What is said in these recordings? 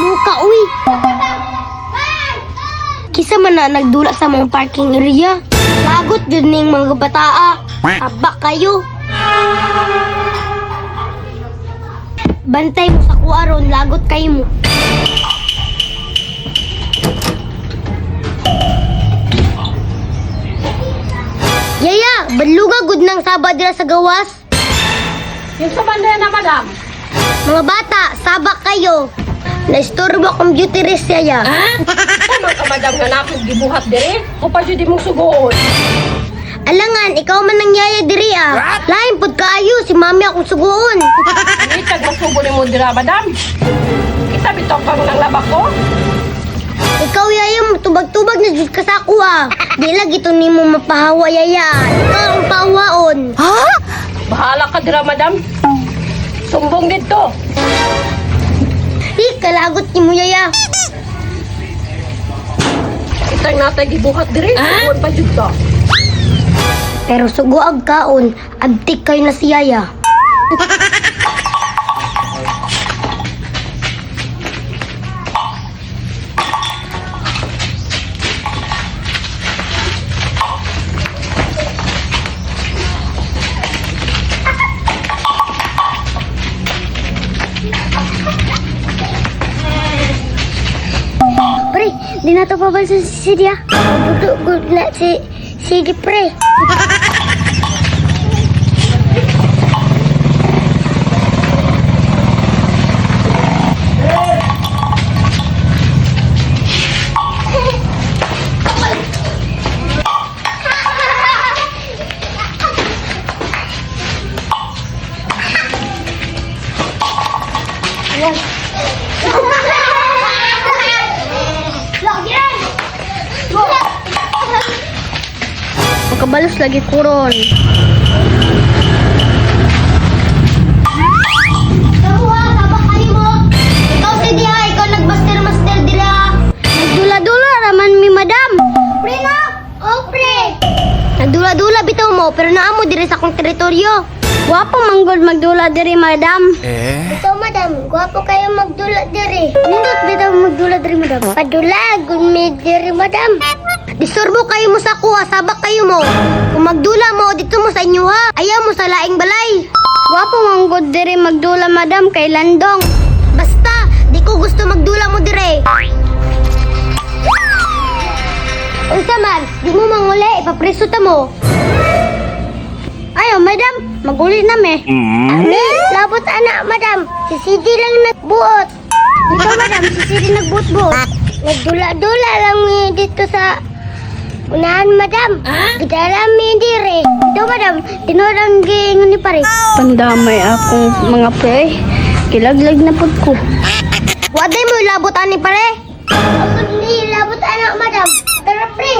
Luka, uy. Kisa man na nagdula sa mga parking area. Lagot jud ning mga bataa. Tabak kayo. Bantay mo sa kuaron, lagot kayo mo. Yaya, banluga gud nang saba dira sa gawas. Yung sa banda na, madam. Mga bata, sabak kayo. Naistorbo akong beauty rest, Yaya. Tama ka, madam, nga nakong gibuhat diri. Ko pa jud imong sugoon. Alangan, ikaw man ang yaya diri ah. Lain pud kaayo si mami akong suguon. Itag masugo nimo dira, madam. Kita bitaw kang nang laba ko. Ikaw yaya, tubag-tubag na jud ka sa ako ah. Di lagi to nimo mapahawa yaya. Ikaw ang pahawaon. Ha? Bahala ka dira, madam. Sumbong dito. Di kalagot nimo yaya. Itag natay gibuhat diri. Sugoon pa jud ka. Pero sugo ag kaon, abtik kayo na si yaya. Pre, di na to pabalsa si Sidi ah. Good na si Sidi pre. Makabalos lagi kuron. Ikaw si Diha, ikaw nagmaster-master dira. Nagdula-dula raman mi madam. Pre na! Oh, pre! Nagdula-dula bitaw mo, pero naamo diri sa akong teritoryo. Gwapo manggol magdula diri, madam. Eh? Bitaw, madam. Gwapo kayo magdula diri. Nindot bitaw magdula diri, madam. Padula, gumi diri, madam. Disturbo kayo mo sa kuha, sabak kayo mo. Kung magdula mo, dito mo sa inyo ha. Ayaw mo sa laing balay. Gwapo manggod diri magdula, madam, kay Landong. Basta, di ko gusto magdula mo dire. Unsa man, di mo manguli, ipapreso ta mo. Ayo, madam, maguli na me. Ani, labot ana, madam. Si CD lang nagbuot. Dito, madam, si CD nagbuot-buot. Nagdula-dula lang mi dito sa unahan, madam. Gidala mi dire. Dito, madam, tinuod ang giingon ni pare. Pandamay akong mga pre. Kilaglag na pud ko. Waday mo labot ani pare. Ako ni labot ana, madam. Tara, pre.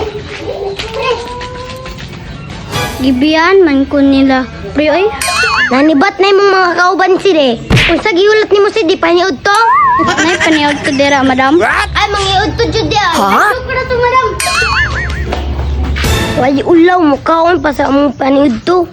Pre. Gibiyan man ko nila. Pre oy. Nanibat na imong mga kauban sila. Unsa gihulat nimo si di paniud to? Nay paniod ko dira, madam. Ay, mangiud to jud ya. Ha? na to, madam. Wali ulaw mo kaon pa sa among paniud to.